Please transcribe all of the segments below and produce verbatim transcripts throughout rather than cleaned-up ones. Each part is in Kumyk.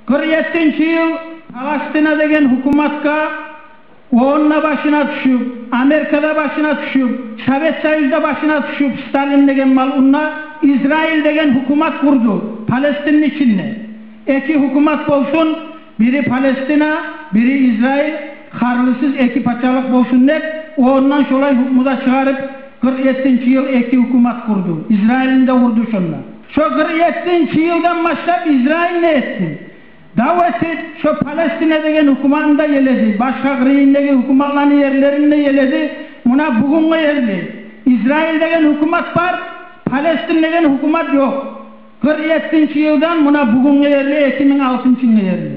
Къыркъ еттинчи йыл Палестина деген гьукуматгъа ООН да башына тюшюп, Америка да башына тюшюп, Совет Союз да башына тюшюп, Сталин деген малъун да Израиль деген гьукумат къурду Палестинни ичинде. Эки гьукумат болсун, бири Палестина, бири Израиль, харлысыз эки пачалыкъ болсун деп, ООН-дан шолай гьукму да чыгъарып, къыркъ еттинчи йыл эки гьукумат къурду. Израильни де къурду шонда. Шо къыркъ еттинчи йылдан башлап Израиль не этди? Дав этип, шо Палестина деген гьукуматны да еледи, башгъа къырыйындагъы гьукуматланы ерлерин де еледи. Муна бугюнге ерли Израиль деген гьукумат бар, Палестин деген гьукумат ёкъ. Къыркъ еттинчи йылдан муна бугюнге ерли, эки минг алтынчы йылгъа ерли.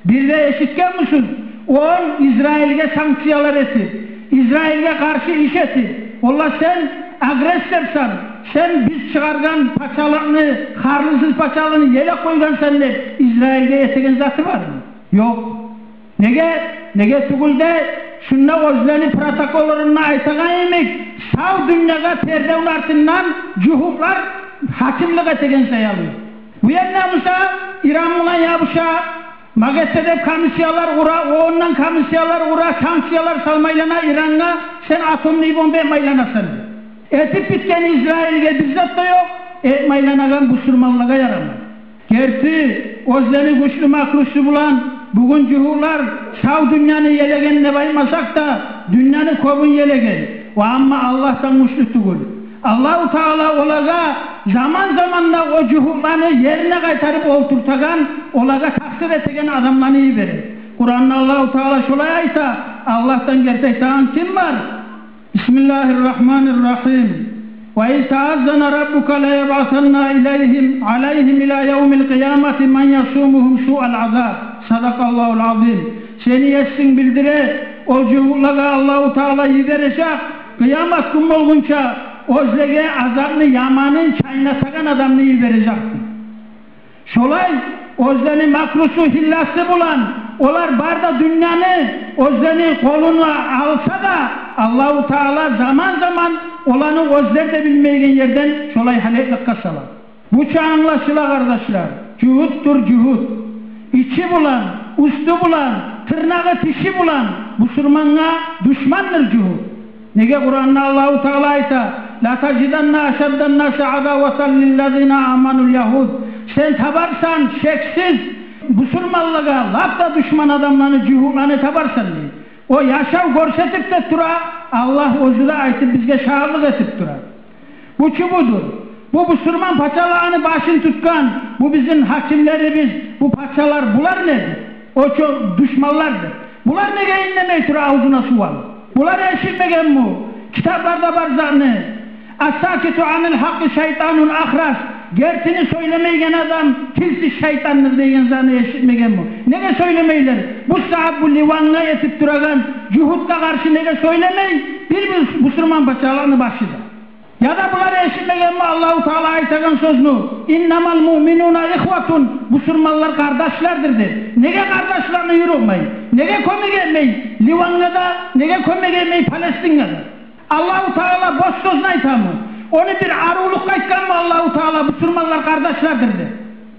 Бир де эшитгенмисиз, ООН Израильге санкциялар этип, Израильге къаршы иш этип, олла сен агрессорсан, сен биз чыгъаргъан пачалыкъны, харлысыз пачалыкъны елеп къойгъансан деп Израильге этеген заты бармы? Ёкъ. Неге? Неге тюгюл де, шунда оьзлени протоколларында айтагъан йимик, сав дюньягъа пердени артындан жугьутлар гьакимлик этеген саялы. Бу ерде буса Иран булан ябуша, МАГАТЭ деп комиссиялар къура, ООН-дан комиссиялар къура, санкциялар салма айлана Ирангъа, сен атомный бомба этме айланасан. Этип битген Израильге бир зат да ёкъ, этме айланагъан бусурманлагъа ярамай. Герти, оьзлени гючлю макрусу булан бугюн жугьутлар сав дюньяны елеген деп айтмасакъ да, дюньяны кёбюн елеген. Ва амма Аллагьдан гючлю тюгюл. Аллагьу Таала олагъа заман-заманда о жугьутланы ерине къайтарып олтуртагъан, олагъа такъсир этеген адамланы йибере. Къуранда Аллагьу Таала шолай айта, Аллагьдан герти айтагъан ким бар? بسم الله الرحمن الرحيم. وإذ تأذن ربك ليبعثن إليهم، عليهم إلى يوم القيامة من يسومهم سوء العذاب. صدق الله العظيم. Сени Есинг билдире, о жугьутлагъа Аллагьу Таала йибережек, къыямат гюн болгъунча оьзлеге азапны яманын чайнатагъан адамны йибережек. Шолай оьзлени макрусу, гьилласы булан олар бар да дюньяны оьзлени къолуна алса да, Аллагьу Таала заман-заман оланы оьзлер де билмейген ерден шолай гьалекликге сала. Бу чу англашыла, къардашлар, жугьутдур жугьут. Ичи булан, уьстю булан, тырнагъы, тиши булан бусурмангъа душмандыр жугьут. Неге Къуранда Аллагьу Таала айта: لتجدن أشد الناس عداوة للذين آمنوا اليهود. Сен табарсан, шексиз, бусурманлагъа лап да душман адамланы, жугьутланы табарсан, дей. О яшав гёрсетип де тура, Аллагь оьзю де айтып, бизге шагьатлыкъ этип тура. Бу чу будур. Бу бусурман пачаланы башын тутгъан, бу бизин гьакимлерибиз, бу пачалар, булар недир? О чу душманлардыр. Булар неге иннемей тура авзуна сув алып? Булар эшитмегенми китапларда бар затны? الساكت عن الحق شيطان أخرس. Гертини сёйлемейген адам тилсиз шайтандыр деген затны эшитмегенми? Неге сёйлемейлер? Бу сагьат бу Ливангъа этип турагъан жугьутгъа къаршы неге сёйлемей бир бусурман пачаланы башы да? Яда булар эшитмегенми Аллагьу Таала айтагъан сёзню: إنما المؤمنون إخوة, бусурманлар къардашлардыр деп? Неге къардашланы юрютмей? Неге кёмек этмей Ливангъа да, неге кёмек этмей Палестингъа да? Аллагьу Таала бос сёзню айтамы? Ону бир арувлукъгъа айтгъанмы Аллагьу Таала бусурманлар къардашлардыр деп?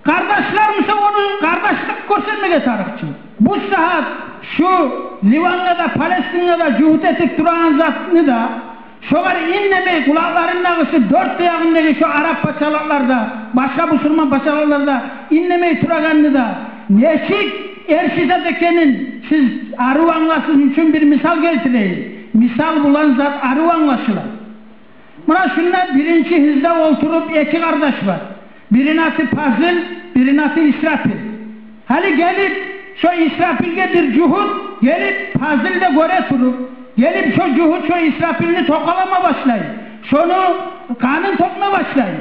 Къардашлар буса, ону къардашлыкъ гёрсетмеге тарыкъ чы. Бу сагьат шу Ливангъа да, Палестингъа да жугьут этип турагъан затны да, шогъар иннемей, къулакъларындагъысы дёрт де ягъындагъы шо арап пачалыкълар да, башгъа бусурман пачалыкълар да иннемей турагъанны да, нечик эрши зат экенин сиз арив англашыгъыз учун бир мисал гелтирейим. Мисал булан зат арив англашыла. Муна шунда биринчи гьызда олтуруп эки къардаш бар. Бирини аты Пазил, бирини аты Исрапил. Гьали гелип, шо Исрапилге бир жугьут гелип, Пазилни де гёре туруп, гелип, шо жугьут шо Исрапилни токъалама башлай. Шону къанын тёкме башлай.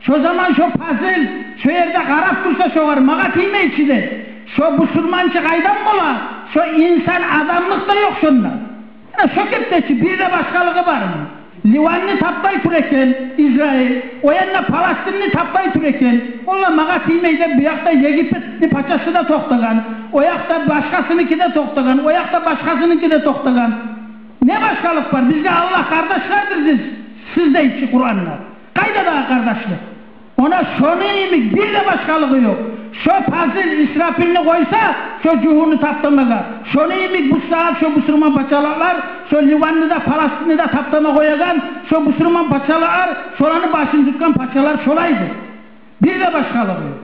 Шо заман шо Пазил шо ерде къарап турса шогъар, магъа тиймей чи деп. Шо бусурман чы къайдан бола? Шо инсан, адамлыкъ да ёкъ шонда. Муна шо кепде чи бир де башгъалыгъы бармы? Ливанны таптап тура экен Израиль, о янда Палестинни таптап тура экен. Олла магъа тиймей деп, бу якъда Египетни пачасы да токътагъан, о якъда башгъасыныки де токътагъан, о якъда башгъасыныки де токътагъан. Не башгъалыкъ бар? Бизге Аллагь къардашлардыр дей, сиз дей чи Къуранда. Къайда дагъы къардашлыкъ? Она шону йимик бир де башгъалыгъы ёкъ. Шо Фазил Исрафилни къойса, шо жугьутну таптамагъа, шону йимик бу сагьат шо бусурман пачалыкълар, шо Ливанны да, Палестинни де таптама къоягъан шо бусурман пачалыкълар, шоланы башын тутгъан пачалар шолайды. Бир де башгъалыгъы ёкъ.